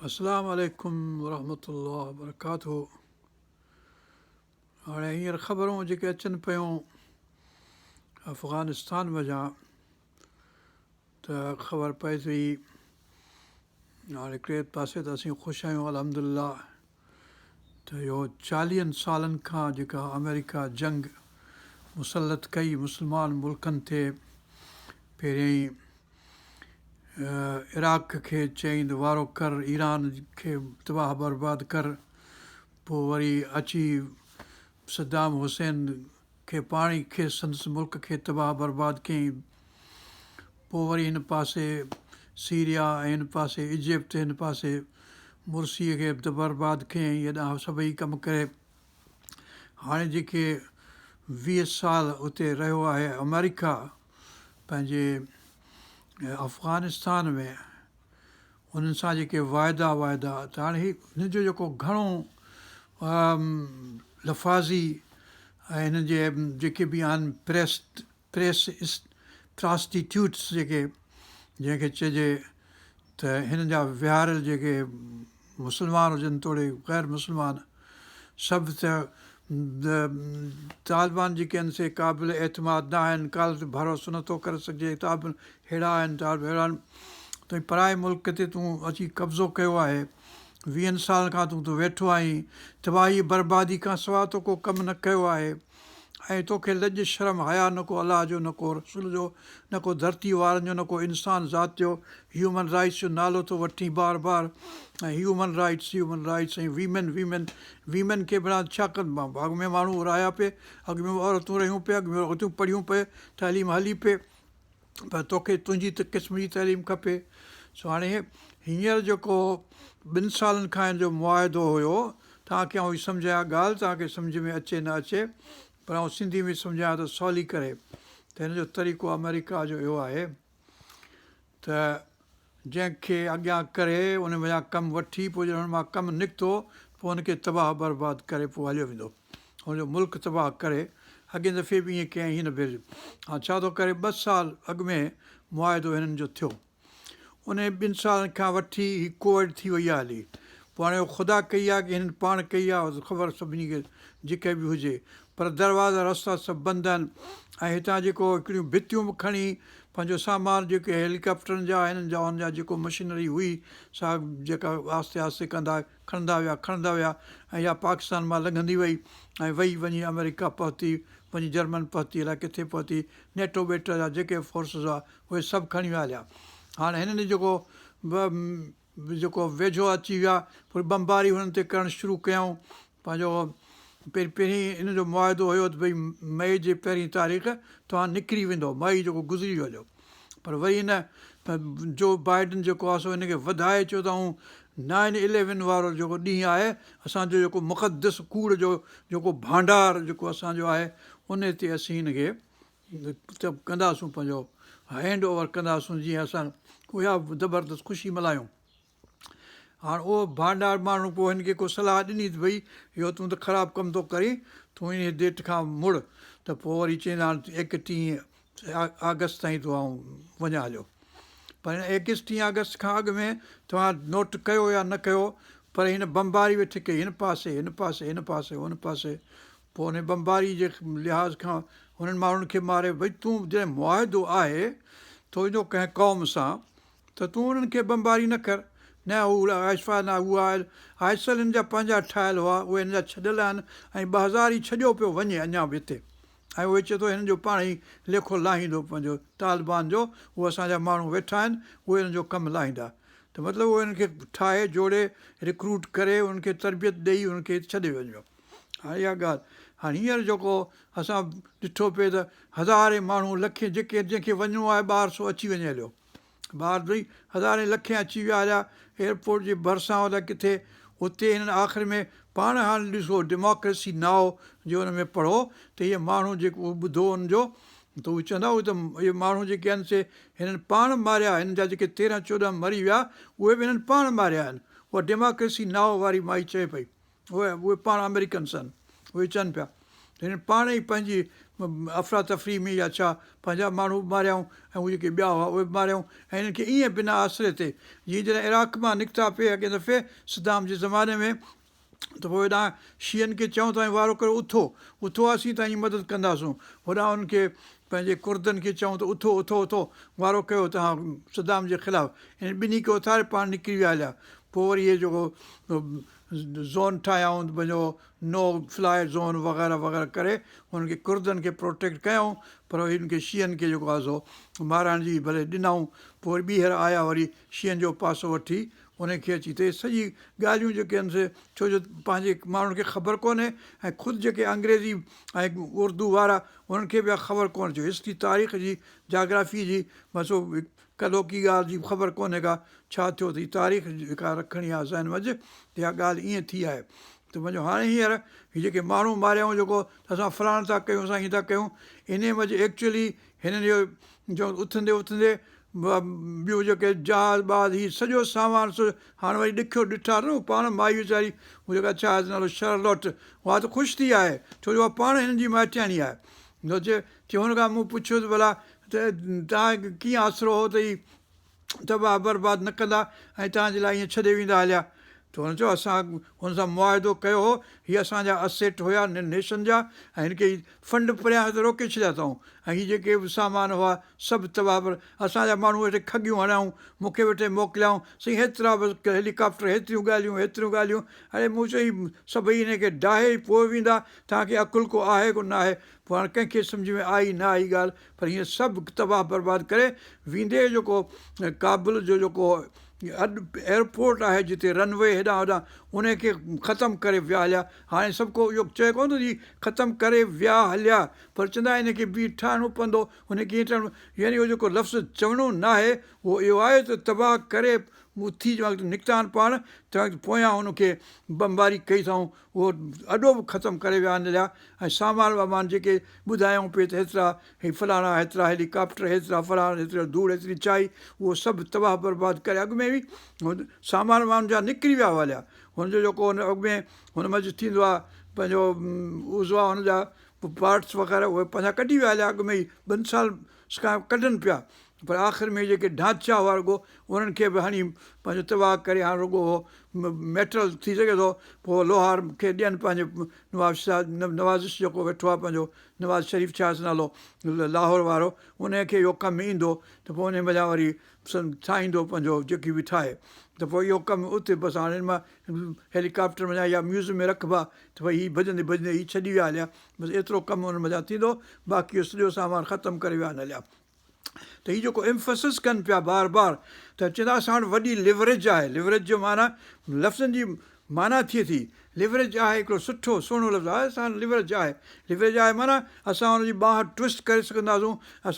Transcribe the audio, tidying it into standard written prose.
السلام عليڪم ورحمة الله وبرڪاته هاڻي هينئر خبرون جيڪي اچن پيون افغانستان منجهان ته خبر پئي ٿي هاڻي هڪڙي پاسي ته اسين خوش آهيون الحمد لله ته اهو چاليهن سالن کان جيڪا آمريڪا جنگ مسلط ڪئي مسلمان ملڪن تي پهريائين عراق کي چيائين ته وارو ڪر، ايران کي تباهه برباد ڪر، پوء وري اچي صدام حسين کي پاڻ ئي کي سندس ملڪ کي تباهه برباد ڪيائين، پوء وري هن پاسي سيريا ۽ هن پاسي ايجپٽ هن پاسي مرسيء کي برباد ڪيائين، هيڏانهن سڀئي ڪم ڪري هاڻي جيڪي 20 سال اتي رهيو آهي آمريڪا پنهنجي افغانستان ۾ انهن سان جيڪي واعدا واعدا ته هاڻي هي هن جو جيڪو گهڻو لفاظي ۽ هن جي جيڪي به آهن پريس پريس پراسٽيٽيوٽس جيڪي جنهن کي چئجي ته هن جا ويهاريل جيڪي مسلمان هجن توڙي غير مسلمان سڀ ته طالبان جيڪي آهن سي قابل اعتماد نه آهن ڪا تي ڀروسو نٿو ڪري سگهجي طالبان ههڙا آهن طالب ههڙا آهن ته پرائي ملڪ تي تون اچي قبضو ڪيو آهي 20 سالن کان تون اتي ويٺو آهين تباهي بربادي کان سواء تو ڪو ڪم نه ڪيو آهي ۽ توکي لڄ شرم حياء نه ڪو الله جو نه ڪو رسول جو نه ڪو ڌرتي وارن جو نه ڪو انسان ذات جو هيومن رائيٽس جو نالو ٿو وٺين بار بار ۽ human rights human rights ۽ women women women کي ڀلا ڇا ڪن اڳ ۾ ماڻهو رهيا پئي اڳ ۾ عورتون رهيون پئي اڳ ۾ عورتون پڙهيون پئي تعليم هلي پئي پر توکي تنهنجي ته قسم جي تعليم کپي. سو هاڻي هينئر جيڪو ٻن سالن کان هن جو معاهدو هيو، توهان کي آئون هي سمجهايان ڳالهه توهان کي سمجهه ۾ اچي نه اچي پر آئون سنڌي ۾ سمجهايان ٿو سولي ڪري ته هن جو طريقو آمريڪا جو اهو آهي ته جنهن کي اڳيان ڪري ان منجهان ڪم وٺي پوء جڏهن ان مان ڪم نڪتو پوء ان کي تباهه برباد ڪري پوء هليو ويندو هن جو ملڪ تباهه ڪري اڳئين دفعي به ائين ڪيائين هن ڀيري هاڻ ڇا ٿو ڪري ٻه سال اڳ ۾ معاهدو هنن جو ٿيو انهي ٻن سالن کان وٺي هي ڪووڊ ٿي وئي آهي هلي پوء هاڻي اهو خدا ڪئي آهي ڪي هنن پاڻ ڪئي آهي خبر سڀني کي جيڪا به هجي پر دروازا رستا سڀ بند آهن ۽ هتان جيڪو هڪڙيون ڀتيون به کڻي پنهنجو سامان جيڪي هيليڪاپٽرن جا هنن جا هن جا جيڪو مشينري هئي سا جيڪا آهستي آهستي ڪندا کڻندا ويا کڻندا ويا ۽ يا پاڪستان مان لنگهندي وئي ۽ وئي وڃي آمريڪا پهتي وڃي جرمن پهتي الائي ڪٿي پهتي نيٽو ٻيٽو جا جيڪي فورسز هئا اهي سڀ کڻي ويا هليا هاڻي هنن جيڪو جيڪو ويجهو اچي ويا پوء بمباري هنن تي ڪرڻ شروع ڪيائون پنهنجو پهرين پهرين ان جو معاهدو هيو ته ڀئي مئي جي پهرين تاريخ توهان نڪري ويندؤ مئي جيڪو گذري ويو هليو پر وري هن جو بائيڊن جيڪو آهي سو هن کي وڌائي چيو ته آئون نائن اليون وارو جيڪو ڏينهن آهي اسان جو جيڪو مقدس ڪوڙ جو جيڪو ڀانڊار جيڪو اسان جو آهي ان تي اسين هن کي ڪنداسون پنهنجو هينڊ اوور ڪنداسون جيئن اسان اها زبردست خوشي ملهايون هاڻ اهو ڀانڊار ماڻهو پوء هن کي ڪو صلاح ڏني ته ڀئي اهو تون ته خراب ڪم ٿو ڪرين تون انهيء ڊيٽ کان مڙ ته پوء وري چئين ته هاڻ 31 آگسٽ تائين ٿو آئون وڃان هليو پر هن 31 آگسٽ کان اڳ ۾ توهان نوٽ ڪيو يا نه ڪيو پر هن بمباري ويٺي ڪئي هن پاسي هن پاسي هن پاسي هن پاسي پوء انهي بمباري جي لحاظ کان هنن ماڻهن کي ماري ڀئي تون جڏهن معاهدو آهي تنهنجو ڪنهن قوم سان ته تون انهن کي بمباري نه ڪر نه هو آئسفا نه هو آئل آئسل هن جا پنهنجا ٺاهيل هئا اهي هن جا ڇڏيل آهن ۽ 2000 ئي ڇڏيو پيو وڃي اڃا به هتي ۽ اهي چئي ٿو هنن جو پاڻ ئي ليکو لاهيندو پنهنجو طالبان جو هو اسان جا ماڻهو ويٺا آهن اهي هنن جو ڪم لاهيندا ته مطلب اهي هنن کي ٺاهي جوڙي رڪروٽ ڪري انهن کي تربيت ڏئي انهن کي ڇڏي وڃبو. هاڻي اها ڳالهه هاڻي هينئر جيڪو اسان ڏٺو پئي ته هزارين ماڻهو لکين جيڪي جنهن کي وڃڻو آهي ٻاهر سو اچي وڃي هليو ٻاهر ڀئي هزارين لکين اچي ويا هليا ايئرپورٽ جي ڀرسان الائي ڪٿي اتي هنن آخر ۾ پاڻ هاڻي ڏسو ڊيموڪريسي نائو جي ان ۾ پڙهو ته اهي ماڻهو جيڪو ٻڌو ان جو ته هو چوندا هو ته اهي ماڻهو جيڪي آهن سي هنن پاڻ ماريا هنن جا جيڪي 13 14 مري ويا اهي به هنن پاڻ ماريا آهن اها ڊيموڪريسي نائو واري مائي چئي پئي اهي اهي پاڻ آمريڪنس آهن اهي چون پيا ته هنن پاڻ ئي پنهنجي افراتفري ۾ يا ڇا پنهنجا ماڻهو به ماريائون ۽ هو جيڪي ٻيا هئا اهي به ماريائون ۽ هنن کي ائين بنا آسري تي جيئن جڏهن عراق مان نڪتا پئي اڳئين دفعي صدام جي زماني ۾ ته پوء هيڏانهن شيعن کي چيائون توهين وارو ڪريو اٿو اٿو اسين توهان جي مدد ڪنداسون هوڏانهن انهن کي پنهنجي ڪردن کي چيائون ته اٿو اٿو اٿو وارو ڪيو توهان صدام جي خلاف انهن ٻنهي کي اٿاري پاڻ نڪري ويا هليا پوء وري اهي جيڪو زون ٺاهيائون پنهنجو نو فلاء زون وغيره وغيره ڪري انهن کي ڪردن کي پروٽيڪٽ ڪيائون پر هن کي شيعن کي جيڪو آهي سو مارائڻ جي ڀلي ڏنائون پوء وري ٻيهر آيا وري شيعن جو پاسو وٺي انهن کي اچي ته اهي سڄي ڳالهيون جيڪي آهن سي ڇو جو پنهنجي ماڻهن کي خبر ڪونهي ۽ خود جيڪي انگريزي ۽ اردو وارا انهن کي به اها خبر ڪونهي ڇو هسٽري تاريخ جي جاگرافي جي بس ڪلهوڪي ڳالهه جي خبر ڪونهي ڪا ڇا ٿيو ته هي تاريخ جيڪا رکڻي آهي ذهن منجهه ته اها ڳالهه ائين ٿي آهي ته منهنجو هاڻي هينئر هي جيڪي ماڻهو ماريائون جيڪو ته اسان فلاڻ ٿا ڪيون اسان هيئن ٿا ڪيون انهي منجهه ايڪچوئلي هنن جو جو اٿندي اٿندي ٻيون جيڪي جهاز ٻاز هي سڄو سامان سو هاڻ وري ڏکيو ڏٺا نه پاڻ مائي ويچاري هو جيڪا ڇا آهي نالو شرلوٽ اها ته خوش ٿي آهي ڇو جو اها پاڻ هنن جي مائٽياڻي آهي چي چي هن کان مون پڇيو ته ڀلا ته توهان کي ڪيئن آسرو هو ته هي تباهه برباد نه ڪندا ۽ توهان جي لاء ائين ڇڏي ويندا هليا ته هن چيو اسان هن سان معاهدو ڪيو هو هي اسان جا اسيٽ هيا نيشن جا ۽ هن کي فنڊ پريان هت روڪي ڇڏيا اٿئون ۽ هي جيڪي به سامان هئا سڀ تباهه بر اسان جا ماڻهو ويٺي کڳيون هڻيائون مون کي ويٺي موڪليائون سائين هيترا بس هيليڪاپٽر هيتريون ڳالهيون هيتريون ڳالهيون اڙي مون چيو هي سڀئي هن کي ڊاهي پوء ويندا توهان کي عقل ڪو آهي ڪو نه آهي پوء هاڻ ڪنهن کي سمجهه ۾ آئي نه آئي ڳالهه پر هيئن سڀ تباهه برباد ڪري ويندي جيڪو ڪابل جو جيڪو اڏ ايئرپورٽ آهي جتي رن وي هيڏانهن هوڏانهن انهي کي ختم ڪري ويا هليا هاڻي سڀ ڪو اهو چئي ڪونه ٿو جي ختم ڪري ويا هليا پر چوندا ان کي ٻيهر ٺاهڻو پوندو ان کي ڪيئن ٺاهڻو يعني اهو جيڪو لفظ چوڻو ناهي اهو اهو آهي ته تباهه ڪري اٿي جنهن وقت نڪتا آهن پاڻ تنهن وقت پويان ان کي بمباري ڪئي اٿائون اهو اڏو به ختم ڪري ويا آهن هليا ۽ سامان وامان جيڪي ٻڌايائون پئي ته هيترا هي فلاڻا هيترا هيلي ڪاپٽر هيترا فلاڻا هيترا ڌوڙ هيتري ڇائي اهو سڀ تباهه برباد ڪري اڳ ۾ ئي سامان وامان جا نڪري ويا هئا هليا هن جو جيڪو هن اڳ ۾ هن منجهه ٿيندو آهي پنهنجو عضوا هن جا پارٽس وغيره اهي پنهنجا ڪڍي ويا هليا اڳ ۾ ئي ٻن سال کان ڪڍن پيا پر آخر ۾ جيڪي ڍانچا هئا رڳو انهن کي به هڻي پنهنجو تباهه ڪري هاڻ رڳو اهو ميٽل ٿي سگهي ٿو پوء لوهار کي ڏين پنهنجي نواز نوازش جيڪو ويٺو آهي پنهنجو نواز شريف ڇا آهيس نالو لاهور وارو انهي کي اهو ڪم ايندو ته پوء انهي منجهان وري ٺاهيندو پنهنجو جيڪي به ٺاهي ته پوء اهو ڪم اتي بس هاڻي هن مان هيليڪاپٽر منجهان يا ميوزم ۾ رکبا ته ڀئي هي ڀڄندي ڀڄندي هي ڇڏي ويا هليا بس ايترو ڪم ان منجهان ٿيندو باقي اهو سڄو سامان ختم ڪري ويا آهن هليا ته هي جيڪو ايمفسس ڪن پيا بار بار ته چوندا اسان وٽ وڏي ليوريج آهي ليوريج جو معنيٰ لفظن جي معنيٰ ٿئي ٿي ليوريج آهي هڪڙو سٺو سهڻو لفظ آهي اسان وٽ ليوريج آهي ليوريج آهي معنيٰ اسان ان جي ٻانهن ٽوئسٽ ڪري سگهنداسون.